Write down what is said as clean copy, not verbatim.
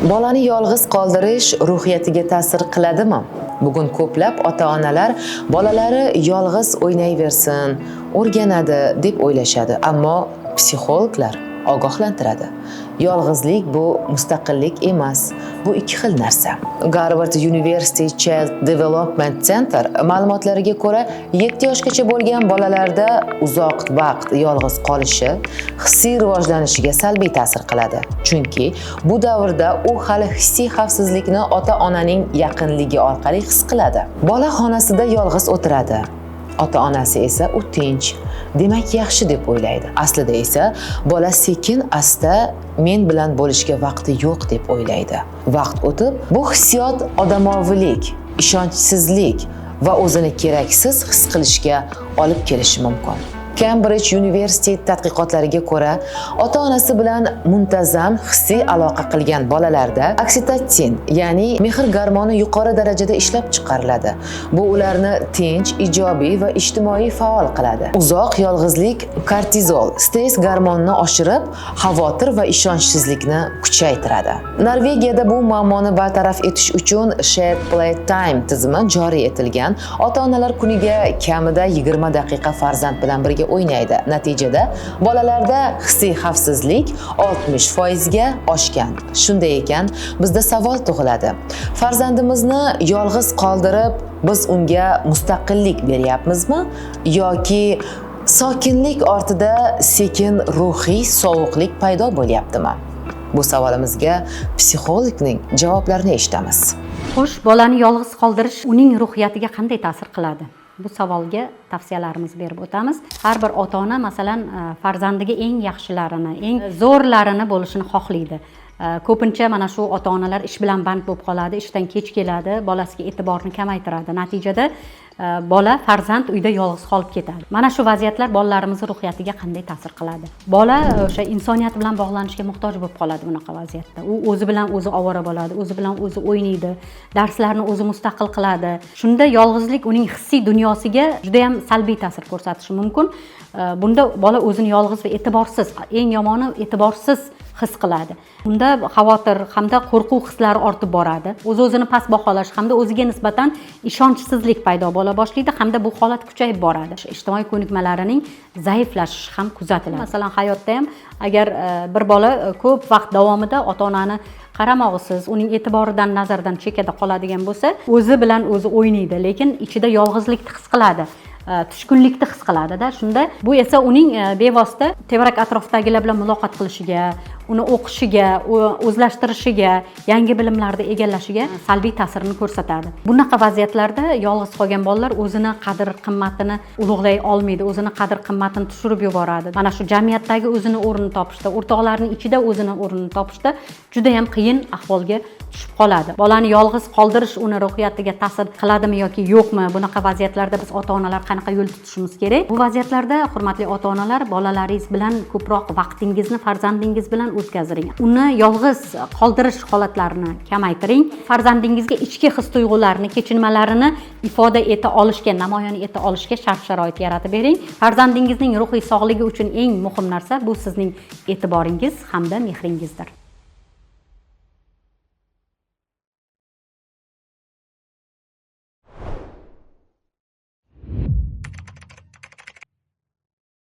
Bolani yolg'iz qoldirish ruhiyatiga ta'sir qiladimi? Bugun ko'plab ota-onalar bolalari yolg'iz o'ynayversin, o'rganadi deb o'ylashadi, ammo psixologlar ogohlantiradi. Yolg'izlik bu mustaqillik emas, bu ikki xil narsa. Harvard University Child Development Center ma'lumotlariga ko'ra, 7 yoshgacha bo'lgan bolalarda uzoq vaqt yolg'iz qolishi hissiy rivojlanishiga salbiy ta'sir qiladi. Chunki bu davrda u hali hissiy xavfsizlikni ota-onaning yaqinligi orqali his qiladi. Bola xonasida yolg'iz o'tiradi. Ota-onasi esa u tinch, demak yaxshi deb o'ylaydi. Aslida esa bola sekin asta men bilan bo'lishga vaqti yo'q deb o'ylaydi. Vaqt o'tib, bu hissiyot odamoviylik, ishonchsizlik va o'zini keraksiz his qilishga olib kelishi mumkin. Cambridge University tadqiqotlariga ko'ra, ota-onasi bilan muntazam hissiy aloqa qilgan bolalarda oksitosin, ya'ni mehr gormoni yuqori darajada ishlab chiqariladi. Bu ularni tinch, ijobiy va ijtimoiy faol qiladi. Uzoq yolg'izlik kortizol, stress gormonini oshirib, xavotir va ishonchsizlikni kuchaytiradi. Norvegiyada bu muammoni bartaraf etish uchun Shared Play Time tizimi joriy etilgan. Ota-onalar kuniga kamida 20 daqiqa farzand bilan birga o'ynaydi. Natijada bolalarda hissiy xavfsizlik 60% ga oshgan. Shunday ekan, bizda savol tug'iladi. Farzandimizni yolg'iz qoldirib, biz unga mustaqillik beryapmizmi yoki sokinlik ortida sekin ruhiy sovuqlik paydo bo'lyaptimi? Bu savolimizga psixologning javoblarini eshitamiz. Xo'sh, bolani yolg'iz qoldirish uning ruhiyatiga qanday ta'sir qiladi? Bu savolga tavsiyalarimizni berib o'tamiz. Har bir ota ona, masalan, farzandiga eng yaxshilarini, eng zo'rlarini bo'lishini xohlaydi. Ko'pincha mana shu ota onalar ish bilan band bo'lib qoladi, ishdan kech keladi, bolasiga e'tiborni kamaytiradi. Natijada bola, farzand uyda yolg'iz qolib ketadi. Mana shu vaziyatlar bolalarimizni ruhiyatiga qanday ta'sir qiladi? Bola o'sha insoniyat bilan bog'lanishga muhtoj bo'lib qoladi bunaqa vaziyatda. U o'zi bilan o'zi ovora bo'ladi, o'zi bilan o'zi o'ynaydi, darslarni o'zi mustaqil qiladi. Shunda yolg'izlik uning hissiy dunyosiga juda ham salbiy ta'sir ko'rsatishi mumkin. Bunda bola o'zini yolg'iz va e'tiborsiz, eng yomoni, e'tiborsiz his qiladi. Unda xavotir hamda qo'rquv hislari ortib boradi. O'z o'zini past baholash hamda o'ziga nisbatan ishonchsizlik paydo bo'la boshlaydi hamda bu holat kuchayib boradi. Ijtimoiy ko'nikmalarining zaiflashishi ham kuzatiladi. Masalan, hayotda ham agar bir bola ko'p vaqt davomida ota onani qaramog'isiz, uning e'tiboridan, nazardan chekkada qoladigan bo'lsa, o'zi bilan o'zi o'ynaydi, lekin ichida yolg'izlikni his qiladi, tushkunlikni his qiladida. Shunda bu esa uning bevosita tevarak atrofdagilar bilan muloqot qilishiga, uni o'qishiga, o'zlashtirishiga, yangi bilimlarni egallashiga salbiy ta'sirini ko'rsatadi. Bunaqa vaziyatlarda yolg'iz qolgan bolalar o'zini qadr qimmatini ulug'lay olmaydi, o'zini qadr qimmatini tushirib yuboradi. Mana shu jamiyatdagi o'zini o'rnini topishda, o'rtoqlarning ichida o'zini o'rnini topishda juda ham qiyin ahvolga tushib qoladi. Bolani yolg'iz qoldirish uni ruhiyatiga ta'sir qiladimi yoki yo'qmi? Bunaqa vaziyatlarda biz, ota onalar, qanaqa yo'l tutishimiz kerak? Bu vaziyatlarda, hurmatli ota onalar, bolalaringiz bilan ko'proq vaqtingizni, farzandingiz bilan o'tkaziring. Uni yolg'iz qoldirish holatlarini kamaytiring. Farzandingizga ichki his tuyg'ularini, kechinmalarini ifoda eta olishga, namoyon eta olishga shart sharoit yaratib bering. Farzandingizning ruhiy sog'ligi uchun eng muhim narsa bu sizning e'tiboringiz hamda mehringizdir.